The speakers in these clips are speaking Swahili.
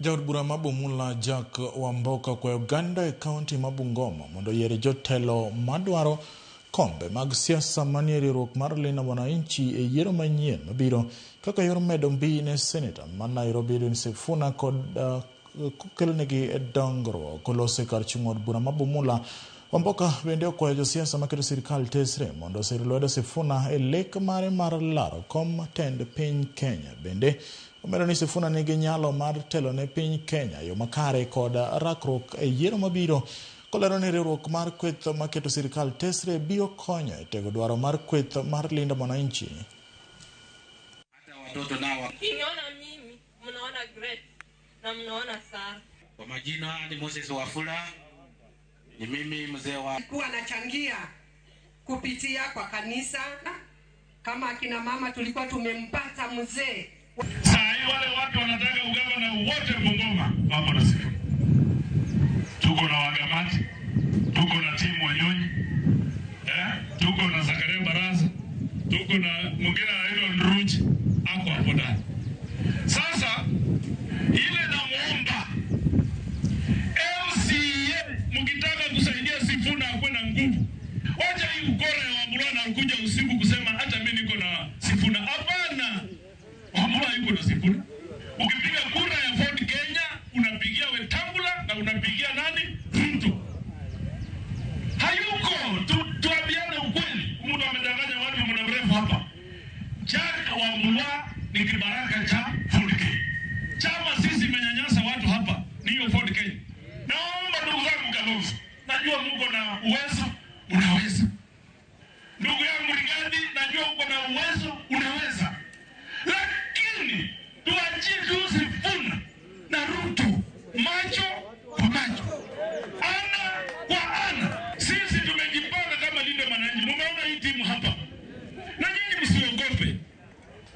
Jaod bura ma Bumula Jack Wamboka okwayo oganda e kaunti ma Bungoma mondo oyier jotelo madwaro kombe mag siasa manie riwruok mar Linda Mwananchi e yiero manyien mabiro kaka yor medo mbi ne seneta ma Nairobi Edwin Sifuna kod kokelonegi dongruok. Olose kar chung' od bura ma Bumula, Wamboka bende okwayo josiasa maketo sirikal tesre mondo osir lwedo Sifuna e lek mare mar laro kom tend piny Kenya. Bende omedo ni Sifuna nigi nyalo mar telo ne piny Kenya e yo makare kod rakruok e yiero mabiro, kolero ni riwruok mar kweth maketo sirikal tesre biro konyo e tego dwaro mar kweth mar Linda Mwananchi. Watoto nao Mkiniona mimi mnaona Grace na mnaona Sara. Kwa majina ni Moses Wafula, ni mimi mzee wa kuwa anachangia kupitia kwa kanisa. Kama akina mama tulikuwa tumempata mzee. Saa hii wale watu wanataka ugavana wote Bungoma wako na Sifuna. Tuko na Wagamati, tuko na timu Wanyonyi, tuko na Zakaria Baraza, tuko na mwingine anaitwa Ndrunji ako hapo ndani. Sasa ile namuomba MCA, mkitaka kusaidia Sifuna akuwe na nguvu, wacha hii ukora ya Wambura na kuja usiku kusema hata mimi niko na Sifuna. Hapana, Wambura yuko na Sifuna. Ukipiga kura ya Ford Kenya unapigia Wetangula na unapigia nani? Ruto. Hayuko. Tuambiane ukweli. Mtu amedanganya watu muda mrefu hapa. Jack Wambura ni kibaraka cha Ford Kenya. Chama sisi imenyanyasa watu hapa ni hiyo Ford Kenya. Naomba ndugu zangu Kalonzo, najua mko na uwezo, unaweza. Ndugu yangu Rigathi, najua uko na uwezo, unaweza. Lakini tuachie tu Sifuna na Ruto macho kwa macho, ana kwa ana. Sisi tumejipanga kama Linda Mwananchi. Mumeona hii timu hapa, na nyinyi msiogope.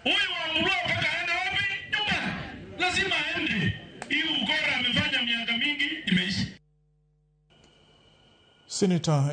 Huyu Wambura mpaka aende wapi? Nyumbani, lazima aende. Hii ukora amefanya miaka mingi imeisha. Seneta